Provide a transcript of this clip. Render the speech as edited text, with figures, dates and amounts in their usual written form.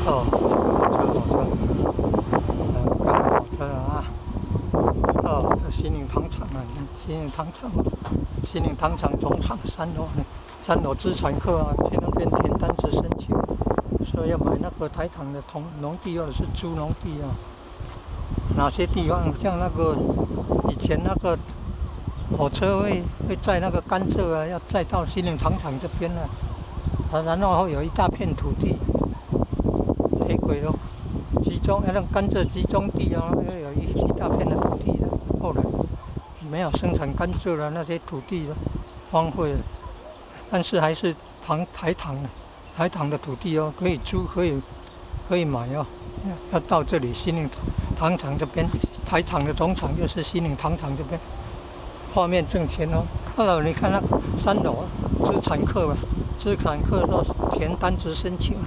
哦，這個火車火車，剛火車了啊！哦，這西寧糖廠啊，你看西寧糖廠，西寧糖廠總廠三樓呢，三樓資產客啊，去那邊填單子申請，說要買那個台糖的農農地或者是租農地啊。哪些地方像那個以前那個火車會載那個甘蔗啊，要載到西寧糖廠這邊啊，啊，然後會有一大片土地，鐵軌咯，集中那個甘蔗集中地啊，要有一大片的土地的。後來沒有生產甘蔗了，那些土地荒廢了，但是還是糖台糖的台糖的土地哦，可以租，可以買哦。要到這裡西寧糖廠這邊，台糖的總廠就是西寧糖廠這邊，畫面掙錢哦。哦，你看那三樓資產客啊，資產客都填單子申請。